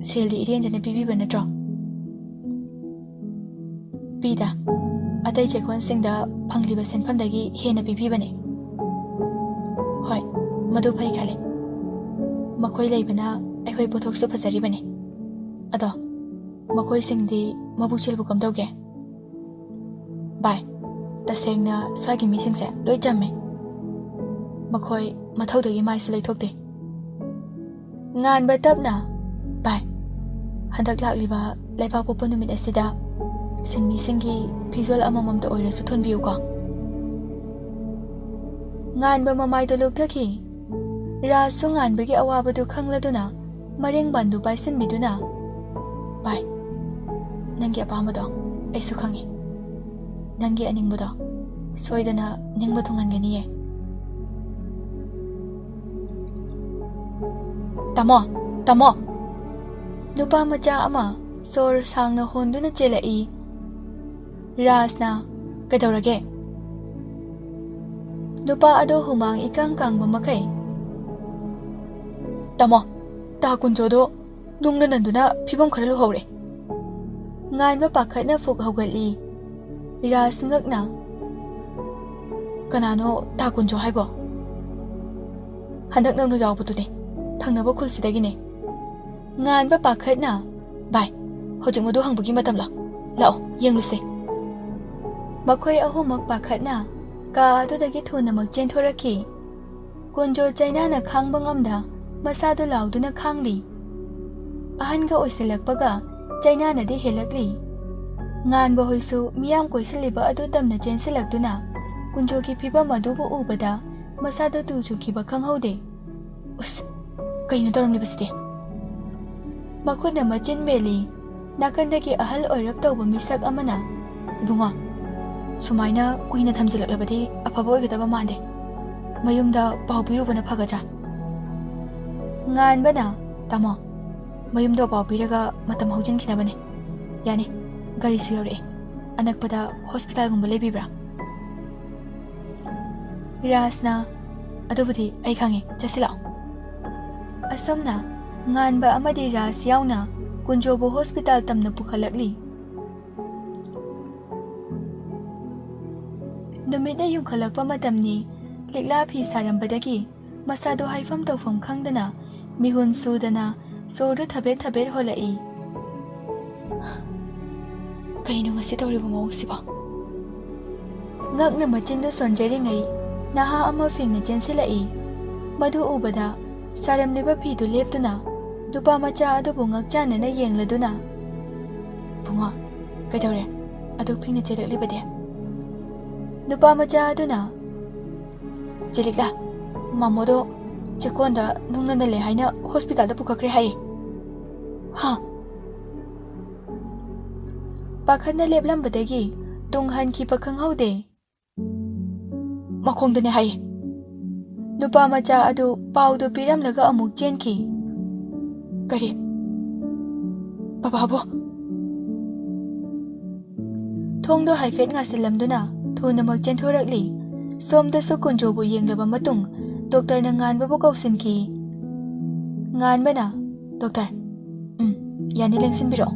ꯁꯦꯜꯗꯤ ꯏꯔꯦꯟꯖꯅ ꯄꯤꯕꯤꯕ ꯅꯠꯇ꯭ꯔꯣ? ꯄꯤꯗ꯫ ꯑꯇꯩ ꯆꯦꯛꯀꯣꯟꯁꯤꯡꯗ ꯐꯪꯂꯤꯕ ꯁꯦꯟꯐꯝꯗꯒꯤ ꯍꯦꯟꯅ ꯄꯤꯕꯤꯕꯅꯦ꯫ ꯍꯣꯏ, ꯃꯗꯨ ꯐꯩ ꯈꯜꯂꯤ꯫ ꯃꯈꯣꯏ ꯂꯩꯕꯅ ꯑꯩꯈꯣꯏ ꯄꯣꯠꯊꯣꯛꯁꯨ ꯐꯖꯔꯤꯕꯅꯤ꯫ ꯑꯗꯣ ꯃꯈꯣꯏꯁꯤꯡꯗꯤ ꯃꯕꯨꯛꯆꯦꯜꯕꯨ ꯀꯝꯗꯧꯒꯦ? ꯚꯥꯏ, ꯇꯁꯦꯡꯅ ꯁ꯭ꯋꯥꯏꯒꯤ ꯃꯤꯁꯤꯡꯁꯦ ꯂꯣꯏ ꯆꯝꯃꯦ꯫ ꯃꯈꯣꯏ ꯃꯊꯧꯗꯒꯤ ꯃꯥꯏꯁꯨ ꯂꯩꯊꯣꯛꯇꯦ꯫ ꯉꯥꯟꯕ ꯇꯞꯅ, "ꯚꯥꯏ, ꯍꯟꯗꯛ ꯂꯥꯛꯂꯤꯕ ꯂꯩꯕꯥꯛꯄꯣꯛꯄ ꯅꯨꯃꯤꯠ ꯑꯁꯤꯗ ꯁꯤꯟꯃꯤꯁꯤꯡꯒꯤ ꯐꯤꯖꯣꯜ ꯑꯃꯃꯝꯇ ꯑꯣꯏꯔꯁꯨ ꯊꯣꯟꯕꯤꯌꯨꯀꯣ꯫" ꯉꯥꯟꯕ ꯃꯃꯥꯏꯗꯣ ꯂꯨꯞꯊꯈꯤ꯫ ꯔꯥꯖꯁꯨ ꯉꯥꯟꯕꯒꯤ ꯑꯋꯥꯕꯗꯨ ꯈꯪꯂꯗꯨꯅ ꯃꯔꯦꯡꯕꯥꯟꯗꯨ ꯄꯥꯏꯁꯤꯟꯕꯤꯗꯨꯅ, "ꯚꯥꯏ, ꯅꯪꯒꯤ ꯑꯄꯥꯝꯕꯗꯣ ꯑꯩꯁꯨ ꯈꯪꯉꯤ꯫ ꯅꯪꯒꯤ ꯑꯅꯤꯡꯕꯗꯣ ꯁꯣꯏꯗꯅ ꯅꯤꯡꯕ ꯊꯨꯡꯍꯟꯒꯅꯤꯌꯦ꯫" "ꯇꯥꯃꯣ, ꯇꯥꯃꯣ!" ꯅꯨꯄꯥ ꯃꯆꯥ ꯑꯃ ꯁꯣꯔ ꯁꯥꯡꯅ ꯍꯣꯟꯗꯨꯅ ꯆꯦꯜꯂꯛꯏ꯫ ꯔꯥꯖꯅ, "ꯀꯩꯗꯧꯔꯒꯦ?" ꯅꯨꯄꯥ ꯑꯗꯣ ꯍꯨꯃꯥꯡ ꯏꯀꯥꯡ ꯀꯥꯡꯕ ꯃꯈꯩ, "ꯇꯥꯃꯣ, ꯇꯥ ꯀꯨꯟꯖꯣꯗꯣ ꯅꯨꯡꯅ ꯅꯟꯗꯨꯅ ꯐꯤꯕꯝ ꯈꯔ ꯂꯨꯍꯧꯔꯦ꯫" ꯉꯥꯟꯕ ꯄꯥꯈꯠꯅ ꯐꯨꯛ ꯍꯧꯒꯠꯂꯤ꯫ ꯔꯥꯖ ꯉꯛꯅ, "ꯀꯅꯥꯅꯣ ꯇꯥ ꯀꯨꯟꯖꯣ ꯍꯥꯏꯕꯣ?" "ꯍꯟꯗꯛ ꯅꯧꯅ ꯌꯥꯎꯕꯗꯨꯅꯦ, ꯊꯪꯅꯕ ꯈꯨꯜꯁꯤꯗꯒꯤꯅꯦ꯫" ꯉꯥꯟꯕ ꯄꯥꯈꯠꯅ, "ꯚꯥꯏ, ꯍꯧꯖꯤꯛ ꯃꯗꯨ ꯍꯪꯕꯒꯤ ꯃꯇꯝꯂꯣ? ꯂꯥꯛꯑꯣ, ꯌꯦꯡꯂꯨꯁꯦ꯫" ꯃꯈꯣꯏ ꯑꯍꯨꯝꯃꯛ ꯄꯥꯈꯠꯅ ꯀꯥ ꯑꯗꯨꯗꯒꯤ ꯊꯨꯅꯃꯛ ꯆꯦꯟꯊꯣꯔꯛꯈꯤ꯫ ꯀꯨꯟꯖꯣ ꯆꯩꯅꯥꯅ ꯈꯥꯡꯕ ꯉꯝꯗ ꯃꯁꯥꯗꯨ ꯂꯥꯎꯗꯨꯅ ꯈꯥꯡꯂꯤ꯫ ꯑꯍꯟꯒ ꯑꯣꯏꯁꯤꯜꯂꯛꯄꯒ ꯆꯩꯅꯥꯅꯗꯤ ꯍꯦꯜꯂꯛꯂꯤ꯫ ꯉꯥꯟꯕ ꯍꯣꯏꯁꯨ ꯃꯤꯌꯥꯝ ꯀꯣꯏꯁꯤꯜꯂꯤꯕ ꯑꯗꯨ ꯇꯝꯅ ꯆꯦꯟꯁꯤꯜꯂꯛꯇꯨꯅ ꯀꯨꯟꯖꯣꯒꯤ ꯐꯤꯕꯝ ꯑꯗꯨꯕꯨ ꯎꯕꯗ ꯃꯁꯥꯗꯨ ꯇꯨ ꯆꯨꯈꯤꯕ ꯈꯪꯍꯧꯗꯦ꯫ "ꯎꯁ, ꯀꯩꯅꯣ ꯇꯧꯔꯝꯂꯤꯕꯁꯤꯗꯤ?" ꯃꯈꯨꯠꯅ ꯃꯆꯤꯟ ꯃꯦꯜꯂꯤ꯫ ꯅꯥꯀꯟꯗꯒꯤ ꯑꯍꯜ ꯑꯣꯏꯔꯞ ꯇꯧꯕ ꯃꯤꯁꯛ ꯑꯃꯅ, "ꯏꯕꯨꯡꯉꯣ, ꯁꯨꯃꯥꯏꯅ ꯀꯨꯏꯅ ꯊꯝꯖꯤꯜꯂꯛꯂꯕꯗꯤ ꯑꯐꯕ ꯑꯣꯏꯒꯗꯕ ꯃꯥꯟꯗꯦ꯫ ꯃꯌꯨꯝꯗ ꯄꯥꯎ ꯄꯤꯔꯨꯕꯅ ꯐꯒꯗ꯭ꯔꯥ?" ꯉꯥꯟꯕꯅ, "ꯇꯥꯃꯣ, ꯃꯌꯨꯝꯗ ꯄꯥꯎ ꯄꯤꯔꯒ ꯃꯇꯝ ꯍꯧꯖꯤꯟꯈꯤꯅꯕꯅꯦ꯫ ꯌꯥꯅꯤ, ꯒꯥꯔꯤꯁꯨ ꯌꯧꯔꯛꯑꯦ꯫ ꯑꯅꯛꯄꯗ ꯍꯣꯁꯄꯤꯇꯥꯜꯒꯨꯝꯕ ꯂꯩꯕꯤꯕ꯭ꯔꯥ?" ꯔꯥꯖꯅ, "ꯑꯗꯨꯕꯨꯗꯤ ꯑꯩ ꯈꯪꯉꯦ, ꯆꯠꯁꯤ ꯂꯥꯛꯑꯣ꯫" ꯑꯁꯨꯝꯅ ꯉꯥꯟꯕ ꯑꯃꯗꯤ ꯔꯥꯖ ꯌꯥꯎꯅ ꯀꯨꯟꯖꯣꯕꯨ ꯍꯣꯁꯄꯤꯇꯥꯜ ꯇꯝꯅ ꯄꯨꯈꯠꯂꯛꯂꯤ꯫ ꯅꯨꯃꯤꯠꯅ ꯌꯨꯡꯈꯠꯂꯛꯄ ꯃꯇꯝꯅꯤ꯫ ꯂꯤꯛꯂꯥ ꯐꯤ ꯁꯥꯔꯝꯕꯗꯒꯤ ꯃꯁꯥꯗꯣ ꯍꯥꯏꯐꯝ ꯇꯧꯐꯝ ꯈꯪꯗꯅ ꯃꯤꯍꯨꯟ ꯁꯨꯗꯅ ꯁꯣꯔꯗꯨ ꯊꯕꯦꯠ ꯊꯕꯦꯠ ꯍꯣꯜꯂꯛꯏ꯫ ꯀꯩꯅꯣ ꯉꯁꯤ ꯇꯧꯔꯤꯕ ꯃꯑꯣꯡꯁꯤꯕꯣ? ꯉꯛꯅ ꯃꯆꯤꯟꯗꯨ ꯁꯣꯟꯖꯔꯤꯉꯩ ꯅꯍꯥ ꯑꯃ ꯐꯤꯡꯅ ꯆꯦꯟꯁꯤꯜꯂꯛꯏ꯫ ꯃꯗꯨ ꯎꯕꯗ ꯁꯥꯔꯝꯂꯤꯕ ꯐꯤꯗꯨ ꯂꯦꯞꯇꯨꯅ ꯅꯨꯄꯥ ꯃꯆꯥ ꯑꯗꯨꯕꯨ ꯉꯛꯆꯥꯟꯅꯅ ꯌꯦꯡꯂꯗꯨꯅ, "ꯕꯨꯡꯉꯣ, ꯀꯩꯗꯧꯔꯦ? ꯑꯗꯨꯛ ꯐꯤꯡꯅ ꯆꯦꯜꯂꯛꯂꯤꯕꯗꯤ?" ꯅꯨꯄꯥ ꯃꯆꯥ ꯑꯗꯨꯅ, "ꯆꯦ ꯂꯤꯛꯂꯥ, ꯃꯥꯃꯣꯗꯣ ꯆꯦꯛꯀꯣꯟꯗ ꯅꯨꯡꯅ ꯅꯜꯂꯦ ꯍꯥꯏꯅ ꯍꯣꯁꯄꯤꯇꯥꯜꯗ ꯄꯨꯈꯠꯈ꯭ꯔꯦ ꯍꯥꯏꯌꯦ꯫" "ꯍꯥ?" ꯄꯥꯈꯠꯅ ꯂꯦꯞꯂꯝꯕꯗꯒꯤ ꯇꯨꯡ ꯍꯟꯈꯤꯕ ꯈꯪꯍꯧꯗꯦ꯫ "ꯃꯈꯣꯡꯗꯅꯦ ꯍꯥꯏꯌꯦ꯫" ꯅꯨꯄꯥ ꯃꯆꯥ ꯑꯗꯨ ꯄꯥꯎꯗꯨ ꯄꯤꯔꯝꯂꯒ ꯑꯃꯨꯛ ꯆꯦꯟꯈꯤ꯫ "ꯀꯔꯤ? ꯕꯕꯥꯕꯨ?" ꯊꯣꯡꯗꯣ ꯍꯥꯏꯐꯦꯠ ꯉꯥꯁꯤꯜꯂꯝꯗꯨꯅ ꯊꯨꯅꯃꯛ ꯆꯦꯟꯊꯣꯔꯛꯂꯤ꯫ ꯁꯣꯝꯗꯁꯨ ꯀꯨꯟꯖꯣꯕꯨ ꯌꯦꯡꯂꯕ ꯃꯇꯨꯡ ꯗꯣꯛꯇꯔꯅ ꯉꯥꯟꯕꯕꯨ ꯀꯧꯁꯤꯟꯈꯤ꯫ ꯉꯥꯟꯕꯅ, "ꯗꯣꯛꯇꯔ, ꯎꯝ, ꯌꯥꯅꯤ, ꯂꯦꯡꯁꯤꯟꯕꯤꯔꯛꯑꯣ꯫"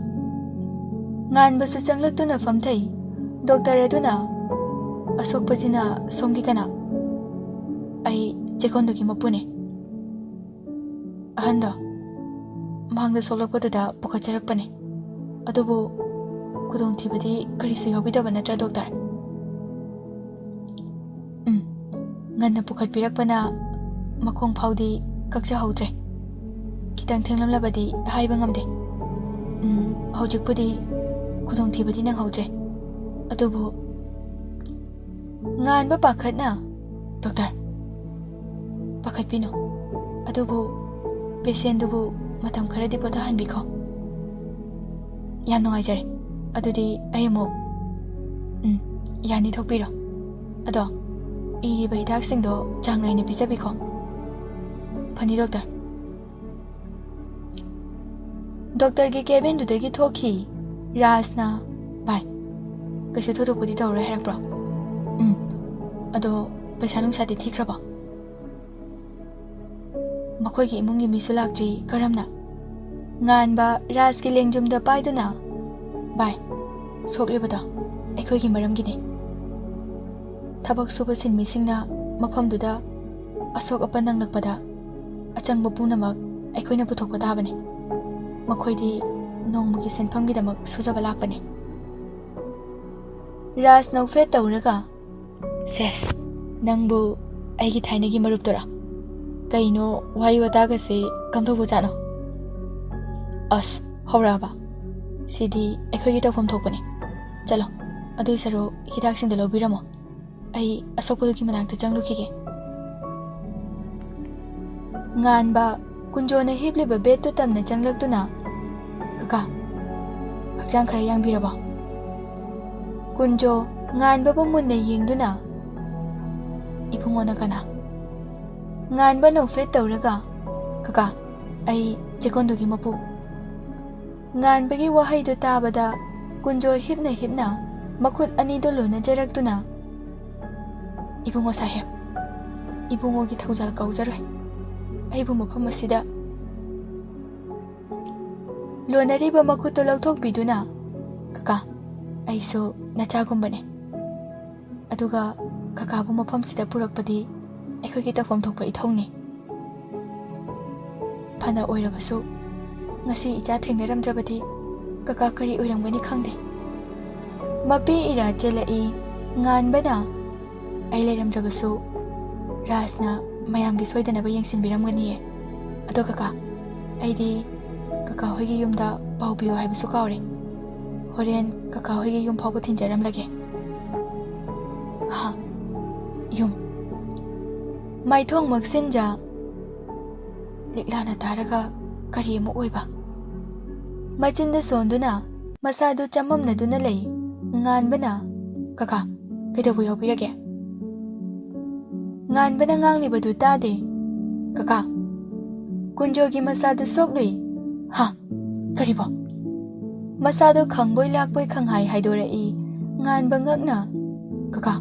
ꯉꯥꯟꯕꯁꯨ ꯆꯪꯂꯛꯇꯨꯅ ꯐꯝꯊꯩ꯫ ꯗꯣꯛꯇꯔ ꯑꯗꯨꯅ, "ꯑꯁꯣꯛꯄꯁꯤꯅ ꯁꯣꯝꯒꯤ ꯀꯅꯥ?" "ꯑꯩ ꯆꯦꯛꯀꯣꯟꯗꯨꯒꯤ ꯃꯄꯨꯅꯦ꯫ ꯑꯍꯟꯗꯣ ꯃꯍꯥꯛꯅ ꯁꯣꯛꯂꯛꯄꯗꯨꯗ ꯄꯨꯈꯠꯆꯔꯛꯄꯅꯦ꯫ ꯑꯗꯨꯕꯨ ꯈꯨꯗꯣꯡꯊꯤꯕꯗꯤ ꯀꯔꯤꯁꯨ ꯌꯥꯎꯕꯤꯗꯕ ꯅꯠꯇ꯭ꯔꯥ, ꯗꯣꯛꯇꯔ?" "ꯎꯝ, ꯉꯟꯅ ꯄꯨꯈꯠꯄꯤꯔꯛꯄꯅ ꯃꯈꯣꯡ ꯐꯥꯎꯗꯤ ꯀꯛꯆꯍꯧꯗ꯭ꯔꯦ꯫ ꯈꯤꯇꯪ ꯊꯦꯡꯂꯝꯂꯕꯗꯤ ꯍꯥꯏꯕ ꯉꯝꯗꯦ꯫ ꯎꯝ, ꯍꯧꯖꯤꯛꯄꯨꯗꯤ ꯈꯨꯗꯣꯡꯊꯤꯕꯗꯤ ꯅꯪꯍꯧꯗ꯭ꯔꯦ꯫ ꯑꯗꯨꯕꯨ" ꯉꯥꯟꯕ ꯄꯥꯈꯠꯅ, "ꯗꯣꯛꯇꯔ, ꯄꯥꯈꯠꯄꯤꯅꯨ꯫ ꯑꯗꯨꯕꯨ ꯄꯦꯁꯦꯟꯗꯨꯕꯨ ꯃꯇꯝ ꯈꯔꯗꯤ ꯄꯣꯊꯥꯍꯟꯕꯤꯈꯣ꯫ ꯌꯥꯝ ꯅꯨꯡꯉꯥꯏꯖꯔꯦ꯫ ꯑꯗꯨꯗꯤ ꯑꯩ ꯑꯃꯨꯛ..." "ꯎꯝ, ꯌꯥꯅꯤ, ꯊꯣꯛꯄꯤꯔꯣ꯫ ꯑꯗꯣ ꯏꯔꯤꯕ ꯍꯤꯗꯥꯛꯁꯤꯡꯗꯣ ꯆꯥꯡ ꯅꯥꯏꯅ ꯄꯤꯖꯕꯤꯈꯣ꯫" "ꯐꯅꯤ, ꯗꯣꯛꯇꯔ꯫" ꯗꯣꯛꯇꯔꯒꯤ ꯀꯦꯕꯤꯟꯗꯨꯗꯒꯤ ꯊꯣꯛꯈꯤ ꯔꯥꯖꯅ꯫ "ꯚꯥꯏ, ꯀꯩꯁꯨ ꯊꯣꯏꯗꯣꯛꯄꯗꯤ ꯇꯧꯔꯣꯏ ꯍꯥꯏꯔꯛꯄ꯭ꯔꯣ?" "ꯎꯝ꯫ ꯑꯗꯣ ꯄꯩꯁꯥ ꯅꯨꯡꯁꯥꯗꯤ ꯊꯤꯈ꯭ꯔꯕꯣ?" "ꯃꯈꯣꯏꯒꯤ ꯏꯃꯨꯡꯒꯤ ꯃꯤꯁꯨ ꯂꯥꯛꯇ꯭ꯔꯤ꯫ ꯀꯔꯝꯅ?" ꯉꯥꯟꯕ ꯔꯥꯖꯀꯤ ꯂꯦꯡꯖꯨꯝꯗ ꯄꯥꯏꯗꯨꯅ, "ꯚꯥꯏ, ꯁꯣꯛꯂꯤꯕꯗꯣ ꯑꯩꯈꯣꯏꯒꯤ ꯃꯔꯝꯒꯤꯅꯤ꯫ ꯊꯕꯛ ꯁꯨꯕ ꯁꯤꯟꯃꯤꯁꯤꯡꯅ ꯃꯐꯝꯗꯨꯗ ꯑꯁꯣꯛ ꯑꯄꯟ ꯅꯪꯂꯛꯄꯗ ꯑꯆꯪꯕ ꯄꯨꯝꯅꯃꯛ ꯑꯩꯈꯣꯏꯅ ꯄꯨꯊꯣꯛꯄ ꯇꯥꯕꯅꯤ꯫ ꯃꯈꯣꯏꯗꯤ ꯅꯣꯡꯃꯒꯤ ꯁꯦꯟꯐꯝꯒꯤꯗꯃꯛ ꯁꯨꯖꯕ ꯂꯥꯛꯄꯅꯤ꯫" ꯔꯥꯖ ꯅꯣꯛꯐꯦꯠ ꯇꯧꯔꯒ, "ꯁꯦꯁ, ꯅꯪꯕꯨ ꯑꯩꯒꯤ ꯊꯥꯏꯅꯒꯤ ꯃꯔꯨꯞꯇꯨꯔꯥ? ꯀꯩꯅꯣ, ꯋꯥꯍꯩ ꯋꯥꯇꯥꯒꯁꯦ ꯀꯝꯗꯧꯕ ꯖꯥꯠꯅꯣ? ꯑꯁ, ꯍꯧꯔꯛꯑꯕ? ꯁꯤꯗꯤ ꯑꯩꯈꯣꯏꯒꯤ ꯇꯧꯐꯝ ꯊꯣꯛꯄꯅꯤ꯫ ꯆꯠꯂꯣ, ꯑꯗꯨꯏ ꯁꯔꯨꯛ ꯍꯤꯗꯥꯛꯁꯤꯡꯗꯣ ꯂꯧꯕꯤꯔꯝꯃꯣ꯫ ꯑꯩ ꯑꯁꯣꯛꯄꯗꯨꯒꯤ ꯃꯅꯥꯛꯇ ꯆꯪꯂꯨꯈꯤꯒꯦ꯫" ꯉꯥꯟꯕ ꯀꯨꯟꯖꯣꯅ ꯍꯤꯞꯂꯤꯕ ꯕꯦꯗꯇꯨ ꯇꯝꯅ ꯆꯪꯂꯛꯇꯨꯅ, "ꯀꯀꯥ, ꯍꯛꯆꯥꯡ ꯈꯔ ꯌꯥꯡꯕꯤꯔꯕꯣ?" ꯀꯨꯟꯖꯣ ꯉꯥꯟꯕꯕꯨ ꯃꯨꯟꯅ ꯌꯦꯡꯗꯨꯅ, "ꯏꯕꯨꯡꯉꯣꯅ ꯀꯅꯥ?" ꯉꯥꯟꯕ ꯅꯣꯛꯐꯦꯠ ꯇꯧꯔꯒ, "ꯀꯀꯥ, ꯑꯩ ꯆꯦꯛꯀꯣꯟꯗꯨꯒꯤ ꯃꯄꯨ꯫" ꯉꯥꯟꯕꯒꯤ ꯋꯥꯍꯩꯗꯨ ꯇꯥꯕꯗ ꯀꯨꯟꯖꯣ ꯍꯤꯞꯅ ꯍꯤꯞꯅ ꯃꯈꯨꯠ ꯑꯅꯤꯗꯨ ꯂꯣꯟꯅꯖꯔꯛꯇꯨꯅ, "ꯏꯕꯨꯡꯉꯣ ꯁꯥꯍꯦꯕ, ꯏꯕꯨꯡꯉꯣꯒꯤ ꯊꯧꯖꯥꯜ ꯀꯥꯎꯖꯔꯣꯏ꯫ ꯑꯩꯕꯨ ꯃꯐꯝ ꯑꯁꯤꯗ..." ꯂꯣꯟꯅꯔꯤꯕ ꯃꯈꯨꯠꯇꯨ ꯂꯧꯊꯣꯛꯄꯤꯗꯨꯅ, "ꯀꯀꯥ, ꯑꯩꯁꯨ ꯅꯆꯥꯒꯨꯝꯕꯅꯦ꯫ ꯑꯗꯨꯒ ꯀꯀꯥꯕꯨ ꯃꯐꯝꯁꯤꯗ ꯄꯨꯔꯛꯄꯗꯤ ꯑꯩꯈꯣꯏꯒꯤ ꯇꯧꯐꯝ ꯊꯣꯛꯄ ꯏꯊꯧꯅꯤ꯫ ꯐꯅ ꯑꯣꯏꯔꯕꯁꯨ, ꯉꯁꯤ ꯏꯆꯥ ꯊꯦꯡꯅꯔꯝꯗ꯭ꯔꯕꯗꯤ ꯀꯀꯥ ꯀꯔꯤ ꯑꯣꯏꯔꯝꯒꯅꯤ ꯈꯪꯗꯦ꯫ ꯃꯄꯤ ꯏꯔꯥ ꯆꯦꯜꯂꯛꯏ꯫ ꯉꯥꯟꯕꯅ, ꯑꯩ ꯂꯩꯔꯝꯗ꯭ꯔꯕꯁꯨ ꯔꯥꯖꯅ ꯃꯌꯥꯝꯒꯤ ꯁꯣꯏꯗꯅꯕ ꯌꯦꯡꯁꯤꯟꯕꯤꯔꯝꯒꯅꯤꯌꯦ꯫ ꯑꯗꯣ ꯀꯀꯥ, ꯑꯩꯗꯤ ꯀꯀꯥ ꯍꯣꯏꯒꯤ ꯌꯨꯝꯗ ꯄꯥꯎ ꯄꯤꯌꯣ ꯍꯥꯏꯕꯁꯨ ꯀꯥꯎꯔꯦ꯫ ꯍꯣꯔꯦꯟ ꯀꯀꯥ ꯍꯣꯏꯒꯤ ꯌꯨꯝ ꯐꯥꯎꯕ ꯊꯤꯟꯖꯔꯝꯂꯒꯦ꯫ ꯍꯥ? ꯌꯨꯝ꯫ ꯃꯥꯏꯊꯣꯡ ꯃꯛꯁꯤꯟꯖ ꯂꯤꯛꯂꯥꯅ ꯇꯥꯔꯒ ꯀꯔꯤ ꯑꯃꯨꯛ ꯑꯣꯏꯕ? ꯃꯆꯤꯟꯗ ꯁꯣꯟꯗꯨꯅ ꯃꯁꯥꯗꯨ ꯆꯃꯝꯅꯗꯨꯅ ꯂꯩ꯫ ꯉꯥꯟꯕꯅ, "ꯀꯀꯥ, ꯀꯩꯗꯧꯕ ꯌꯥꯎꯕꯤꯔꯒꯦ?" ꯉꯥꯟꯕꯅ ꯉꯥꯡꯂꯤꯕꯗꯨ ꯇꯥꯗꯦ꯫ "ꯀꯀꯥ!" ꯀꯨꯟꯖꯣꯒꯤ ꯃꯁꯥꯗꯨ ꯁꯣꯛꯂꯨꯏ꯫ "ꯍꯥ? ꯀꯔꯤꯕꯣ?" ꯃꯁꯥꯗꯣ ꯈꯪꯕꯣꯏ ꯂꯥꯛꯄꯣꯏ ꯈꯪꯍꯥꯏ ꯍꯥꯏꯗꯣꯔꯛꯏ꯫ ꯉꯥꯟꯕ ꯉꯛꯅ, "ꯀꯀꯥ,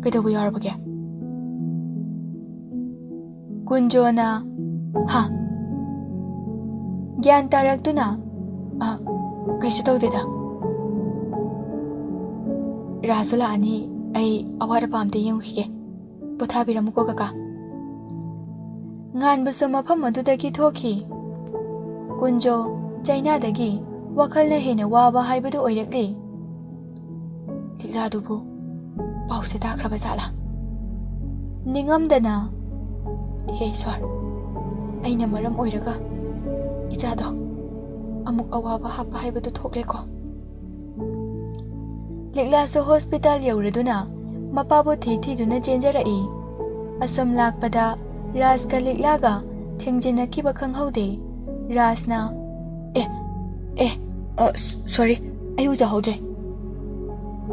ꯀꯩꯗꯧꯕ ꯌꯥꯎꯔꯕꯒꯦ?" ꯀꯨꯟꯖꯣꯅ, "ꯍꯥ?" ꯒ꯭ꯌꯥꯟ ꯇꯥꯔꯛꯇꯨꯅ, "ꯑ, ꯀꯩꯁꯨ ꯇꯧꯗꯦꯗ꯫ ꯔꯥꯁꯨ ꯂꯥꯛꯑꯅꯤ, ꯑꯩ ꯑꯋꯥꯠ ꯑꯄꯥ ꯑꯝꯇ ꯌꯦꯡꯉꯨꯈꯤꯒꯦ꯫ ꯄꯣꯊꯥꯕꯤꯔꯝꯃꯨꯀꯣ ꯀꯀꯥ꯫" ꯉꯥꯟꯕꯁꯨ ꯃꯐꯝ ꯑꯗꯨꯗꯒꯤ ꯊꯣꯛꯈꯤ꯫ ꯀꯨꯟꯖꯣ ꯆꯩꯅꯥꯗꯒꯤ ꯋꯥꯈꯜꯅ ꯍꯦꯟꯅ ꯋꯥꯕ ꯍꯥꯏꯕꯗꯨ ꯑꯣꯏꯔꯛꯂꯤ꯫ ꯂꯤꯛꯂꯥꯗꯨꯕꯨ ꯄꯥꯎꯁꯦ ꯇꯥꯈ꯭ꯔꯕ ꯖꯥꯠꯂꯥ? ꯅꯤꯡꯉꯝꯗꯅ, "ꯍꯦ ꯏꯁꯣꯔ, ꯑꯩꯅ ꯃꯔꯝ ꯑꯣꯏꯔꯒ ꯏꯆꯥꯗꯣ ꯑꯃꯨꯛ ꯑꯋꯥꯕ ꯍꯥꯞꯄ ꯍꯥꯏꯕꯗꯨ ꯊꯣꯛꯂꯦꯀꯣ?" ꯂꯤꯛꯂꯥꯁꯨ ꯍꯣꯁꯄꯤꯇꯥꯜ ꯌꯧꯔꯗꯨꯅ ꯃꯄꯥꯕꯨ ꯊꯤ ꯊꯤꯗꯨꯅ ꯆꯦꯟꯖꯔꯛꯏ꯫ ꯑꯁꯨꯝ ꯂꯥꯛꯄꯗ ꯔꯥꯖꯀ ꯂꯤꯛꯂꯥꯒ ꯊꯦꯡꯖꯤꯟꯅꯈꯤꯕ ꯈꯪꯍꯧꯗꯦ꯫ ꯔꯥꯖꯅ, "ꯑꯦ, ꯑꯦ, ꯑ, ꯁ-, ꯁꯣꯔꯤ, ꯑꯩ ꯎꯖꯍꯧꯗ꯭ꯔꯦ꯫"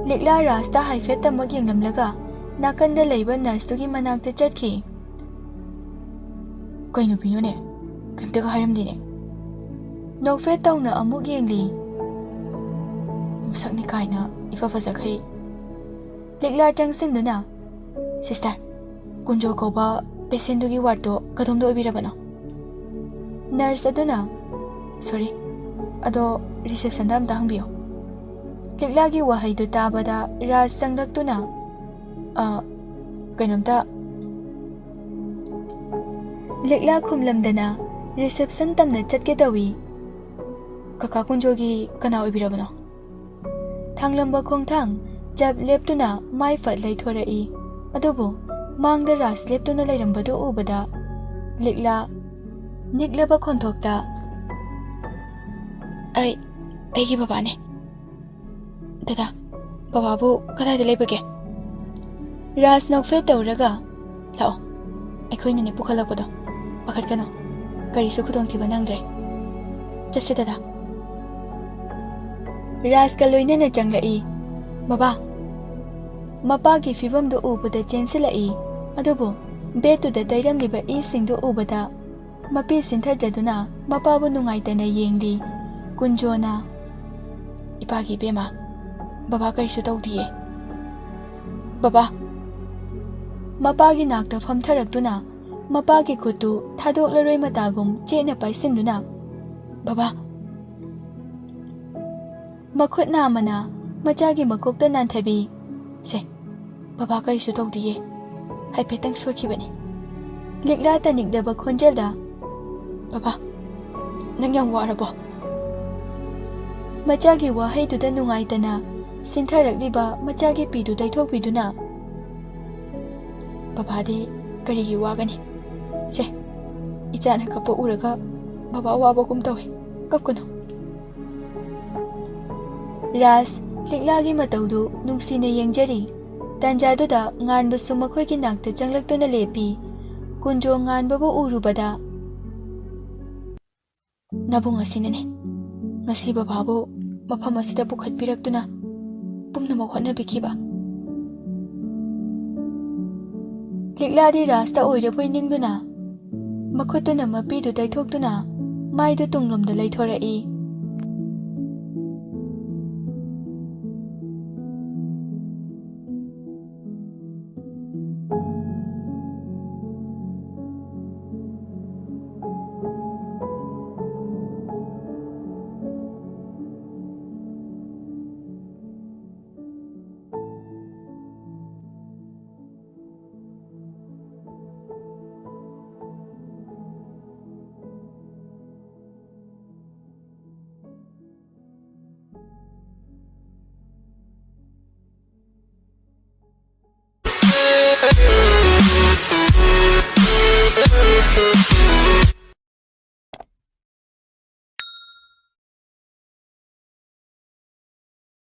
ꯂꯤꯛꯂꯥ ꯔꯥꯖꯇ ꯍꯥꯏꯐꯦꯠꯇꯃꯛ ꯌꯦꯡꯂꯝꯂꯒ ꯅꯥꯀꯟꯗ ꯂꯩꯕ ꯅꯔꯁꯇꯨꯒꯤ ꯃꯅꯥꯛꯇ ꯆꯠꯈꯤ꯫ "ꯀꯩ ꯅꯨꯄꯤꯅꯣꯅꯦ? ꯀꯩꯝꯇꯒ ꯍꯥꯏꯔꯝꯗꯦꯅꯦ꯫" ꯅꯣꯛꯐꯦꯠ ꯇꯧꯅ ꯑꯃꯨꯛ ꯌꯦꯡꯂꯤ꯫ ꯃꯁꯛꯅꯤ ꯀꯥꯏꯅ ꯏꯐ ꯐꯖꯈꯩ꯫ ꯂꯤꯛꯂꯥ ꯆꯪꯁꯤꯟꯗꯨꯅ, "ꯁꯤꯁꯇꯔ, ꯀꯨꯟꯖꯣ ꯀꯧꯕ ꯄꯦꯁꯦꯟꯗꯨꯒꯤ ꯋꯥꯔꯗꯇꯣ ꯀꯗꯣꯝꯗ ꯑꯣꯏꯕꯤꯔꯕꯅꯣ?" ꯅꯔꯁ ꯑꯗꯨꯅ, "ꯁꯣꯔꯤ, ꯑꯗꯣ ꯔꯤꯁꯦꯞꯁꯟꯗ ꯑꯝꯇ ꯍꯪꯕꯤꯌꯣ꯫" ꯂꯤꯛꯂꯥꯒꯤ ꯋꯥꯍꯩꯗꯨ ꯇꯥꯕꯗ ꯔꯥꯖ ꯆꯪꯂꯛꯇꯨꯅ, "ꯑ, ꯀꯩꯅꯣꯝꯇ," ꯂꯤꯛꯂꯥ ꯈꯨꯝꯂꯝꯗꯅ reception ꯇꯝꯅ ꯆꯠꯀꯦ ꯇꯧꯏ꯫ "ꯀꯀꯥ ꯀꯨꯟꯖꯣꯒꯤ ꯀꯅꯥ ꯑꯣꯏꯕꯤꯔꯕꯅꯣ?" ꯊꯥꯡꯂꯝꯕ ꯈꯣꯡꯊꯥꯡ ꯆꯞ ꯂꯦꯞꯇꯨꯅ ꯃꯥꯏ ꯐꯠ ꯂꯩꯊꯣꯔꯛꯏ꯫ ꯑꯗꯨꯕꯨ ꯃꯥꯡꯗ ꯔꯥꯖ ꯂꯦꯞꯇꯨꯅ ꯂꯩꯔꯝꯕꯗꯨ ꯎꯕꯗ ꯂꯤꯛꯂꯥ ꯅꯤꯛꯂꯕ ꯈꯣꯟꯊꯣꯛꯇ, "ꯑꯩ, ꯑꯩꯒꯤ ꯕꯕꯥꯅꯦ꯫ ꯗꯗꯥ, ꯕꯕꯥꯕꯨ ꯀꯗꯥꯏꯗ ꯂꯩꯕꯒꯦ?" ꯔꯥꯖ ꯅꯣꯛꯐꯦꯠ ꯇꯧꯔꯒ, "ꯂꯥꯛꯑꯣ, ꯑꯩꯈꯣꯏꯅꯅꯦ ꯄꯨꯈꯠꯂꯛꯄꯗꯣ꯫ ꯄꯥꯈꯠꯀꯅꯨ, ꯀꯔꯤꯁꯨ ꯈꯨꯗꯣꯡꯊꯤꯕ ꯅꯪꯗ꯭ꯔꯦ꯫ ꯆꯠꯁꯦ ꯗꯗꯥ꯫" ꯔꯥꯖꯀ ꯂꯣꯏꯅꯅ ꯆꯪꯂꯛꯏ꯫ "ꯕꯕꯥ!" ꯃꯄꯥꯒꯤ ꯐꯤꯕꯝꯗꯨ ꯎꯕꯗ ꯆꯦꯟꯁꯤꯜꯂꯛꯏ꯫ ꯑꯗꯨꯕꯨ ꯕꯦꯠꯇꯨꯗ ꯇꯩꯔꯝꯂꯤꯕ ꯏꯁꯤꯡꯗꯨ ꯎꯕꯗ ꯃꯄꯤ ꯁꯤꯟꯊꯖꯗꯨꯅ ꯃꯄꯥꯕꯨ ꯅꯨꯡꯉꯥꯏꯇꯅ ꯌꯦꯡꯂꯤ꯫ ꯀꯨꯟꯖꯣꯅ, "ꯏꯄꯥꯒꯤ ꯏꯕꯦꯝꯃ, ꯕꯕꯥ ꯀꯔꯤꯁꯨ ꯇꯧꯗꯤꯌꯦ꯫ ꯕꯕꯥ!" ꯃꯄꯥꯒꯤ ꯅꯥꯛꯇ ꯐꯝꯊꯔꯛꯇꯨꯅ ꯃꯄꯥꯒꯤ ꯈꯨꯠꯇꯨ ꯊꯥꯗꯣꯛꯂꯔꯣꯏ ꯃꯇꯥꯒꯨꯝ ꯆꯦꯠꯅ ꯄꯥꯏꯁꯤꯟꯗꯨꯅ, "ꯕꯕꯥ!" ꯃꯈꯨꯠ ꯅꯥꯝꯃꯅ ꯃꯆꯥꯒꯤ ꯃꯀꯣꯛꯇ ꯅꯥꯟꯊꯕꯤ꯫ "ꯁꯦ, ꯕꯕꯥ ꯀꯔꯤꯁꯨ ꯇꯧꯗꯤꯌꯦ꯫ ꯍꯥꯏꯐꯦꯠꯇꯪ ꯁꯣꯏꯈꯤꯕꯅꯤ꯫" ꯂꯤꯛꯂꯥ ꯇꯅꯤꯛꯂꯕ ꯈꯣꯟꯖꯦꯜꯗ, "ꯕꯕꯥ, ꯅꯪ ꯌꯥꯝ ꯋꯥꯔꯕꯣ?" ꯃꯆꯥꯒꯤ ꯋꯥꯍꯩꯗꯨꯗ ꯅꯨꯡꯉꯥꯏꯇꯅ ꯁꯤꯟꯊꯔꯛꯂꯤꯕ ꯃꯆꯥꯒꯤ ꯄꯤꯗꯨ ꯇꯩꯊꯣꯛꯄꯤꯗꯨꯅ, "ꯕꯕꯥꯗꯤ ꯀꯔꯤꯒꯤ ꯋꯥꯒꯅꯤ? ꯁꯦ, ꯏꯆꯥꯅ ꯀꯞꯄ ꯎꯔꯒ ꯕꯕꯥ ꯋꯥꯕꯒꯨꯝ ꯇꯧꯏ꯫ ꯀꯞꯀꯅꯨ꯫" ꯔꯥꯖ ꯂꯤꯛꯂꯥꯒꯤ ꯃꯇꯧꯗꯨ ꯅꯨꯡꯁꯤꯅ ꯌꯦꯡꯖꯔꯤ꯫ ꯇꯥꯟꯖꯥꯗꯨꯗ ꯉꯥꯟꯕꯁꯨ ꯃꯈꯣꯏꯒꯤ ꯅꯥꯛꯇ ꯆꯪꯂꯛꯇꯨꯅ ꯂꯦꯞꯄꯤ꯫ ꯀꯨꯟꯖꯣ ꯉꯥꯟꯕꯕꯨ ꯎꯔꯨꯕꯗ, "ꯅꯕꯨꯡ ꯑꯁꯤꯅꯅꯦ ꯉꯁꯤ ꯕꯕꯥꯕꯨ ꯃꯐꯝ ꯑꯁꯤꯗ ꯄꯨꯈꯠꯄꯤꯔꯛꯇꯨꯅ ꯄꯨꯝꯅꯃꯛ ꯍꯣꯠꯅꯕꯤꯈꯤꯕ꯫" ꯂꯤꯛꯂꯥꯗꯤ ꯔꯥꯖꯇ ꯑꯣꯏꯔꯕꯣꯏ ꯅꯤꯡꯗꯨꯅ ꯃꯈꯨꯠꯇꯨꯅ ꯃꯄꯤꯗꯨ ꯇꯩꯊꯣꯛꯇꯨꯅ ꯃꯥꯏꯗꯨ ꯇꯨꯡꯂꯣꯝꯗ ꯂꯩꯊꯣꯔꯛꯏ꯫